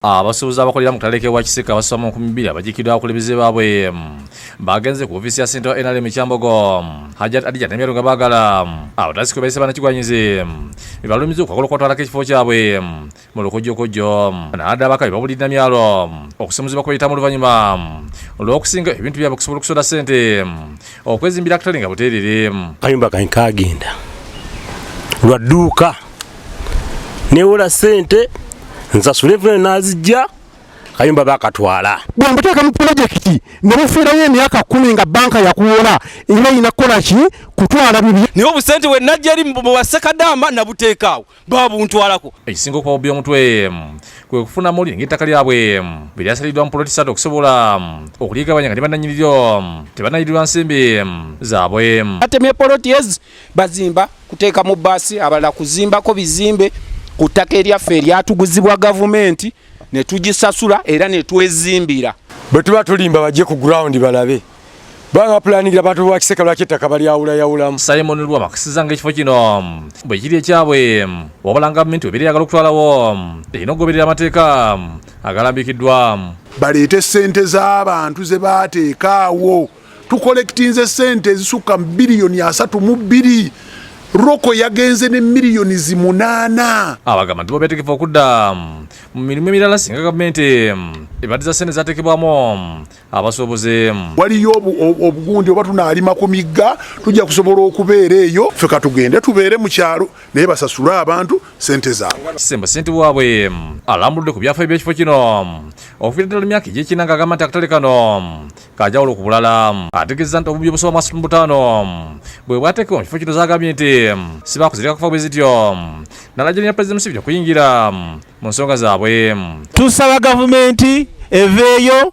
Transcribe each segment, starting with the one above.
Abasuubuzi abakolera mu katale k'ewa Kisekka abasoba mu 2000 abakiikiddwa abakulembeze baabwe bagenze ku ofiisi ya ssentebe wa NRM e Kyambogo, Hajat Hadijah Namyalo, nga baagala abatasi kwe bayise bannakigwanyizi bebalumiza okwagala okubatwalako ekifo kyabwe mu lukojjokojjo. Naadde abakabi babulidde Namyalo okusomozebwa kweyitamu oluvannyuma olw'okusinga ebintu byabwe okusobola okusonda ssente okwezimbira akatale nga buteerere. Kayumba kange kagenda lwa dduuka, newola ssente nsasule enfuna, nazijja kayumba bakatwala. Bwe mbuteeka mu pulojekiti ne bufiirayo emyaka 10 nga banka yakuwola, era erina kukola ki? Kutwala bibi. Naye obusente bwe najja eri mu basekadama nabuteekaawo, babuntwalako. Ekisinga okuba omutwe kwe kufuna muli ng'ettaka lyabwe bwe lyasaliddwa mu poloti 3 okusobola okulyegabanya nga ne bannannyiniryo tebannayirirwa nsimbi zaabwe. Batemye poloti ezi, bazimba kuteeka mu baasi, abalala kuzimbako bizimbe ku ttaka eryaffe eryatuguzibwa gavumenti ne tugisasula era ne twezimbira. Bwe tuba tulimba, bajje ku ground balabe banga bapulaningira abantu ba Kiseka lwaki ettaka balyawulayawulamu. Simon Lwama akisiza ng'ekifo kino bwe kiri ekyabwe, wabula gavumenti webeera eyagala okutwalawo erina okugoberera amateeka agalambikiddwa. Baleete ssente z'abantu ze baateekaawo. Tukolekitinze ssente ezisukka mu biliyoni 32. Roko yagenze ne miliyoni 8. Abagamba nti bo beetegefu okudda mu mirimu emirala singa gavumenti ebaddiza ssente zateekebwamu abasuubuzi. Waliyo obugundi oba tunaalima ku migga, tujja kusobola okubeera eyo. Ffe katugende tubeere mu kyalo, naye basasule abantu ssente zaabwe. Kisembo ssentebe waabwe alambuludde ku byafaayo by'ekifo kino okuviira ddala mu myaka egy'ekyenda, ng'agamba nti akatale kano kanjawulo ku bulala. Ategeeza nti obuwumbi obusoba mu 35 bwe bwateekebwa mu kifo kino, zagambye nti si baakuzireka kufa bwe zityo, n'alagira Pulezidenti Museveni okuyingira mu nsonga zaabwe. Tusaba gavumenti eveeyo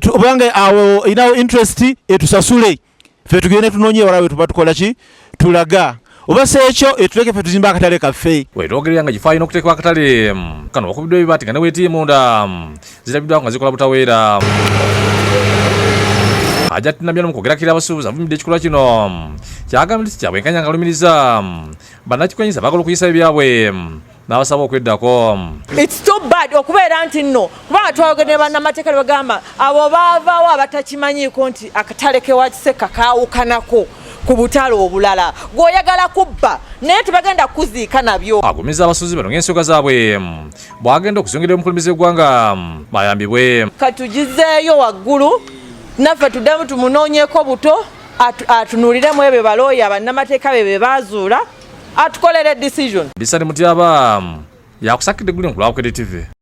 obanga awo erinawo interest, etusasule ffe tugende tunoonye ewala we tuba tukola ki tulaga, oba si ekyo etuleke ffe tuzimbe akatale kaffe. Wetwogerera nga gifaayo n'okuteekebwa akatale kano wakubiddwa ebibaati nga ne weetiimu munda zirabiddwako nga zikola butaweera. Hajat Namyalo mu kwogerakira abasuubuzi avumidde ekikolwa kino kyagambye nti kyabwenkanya, nga alumiriza bannakigwanyizi abaagala okuyisa ebyabwe n'abasaba okweddako. It's too bad okubeera nti nno kubanga twayogedde ne bannamateeka ne bagamba abo baavaawo abatakimanyiiko nti akatale k'ewa Kisekka kaawukanako ku butale obulala. Gw'oyagala kubba naye tebagenda kuziika nabyo. Agumiza abasuubuzi bano ng'ensonga zaabwe bw'agenda okuzongera omukulembeze w'eggwanga bayambibwe. Katugizeeyo waggulu naffe tuddemu tumunoonyeko buto atunuuliremu ebyo balooya bannamateeka be be baazuula, atukolere decision. Bisani Mutyaba yakusakidde guli ku lwa Bukedde TV.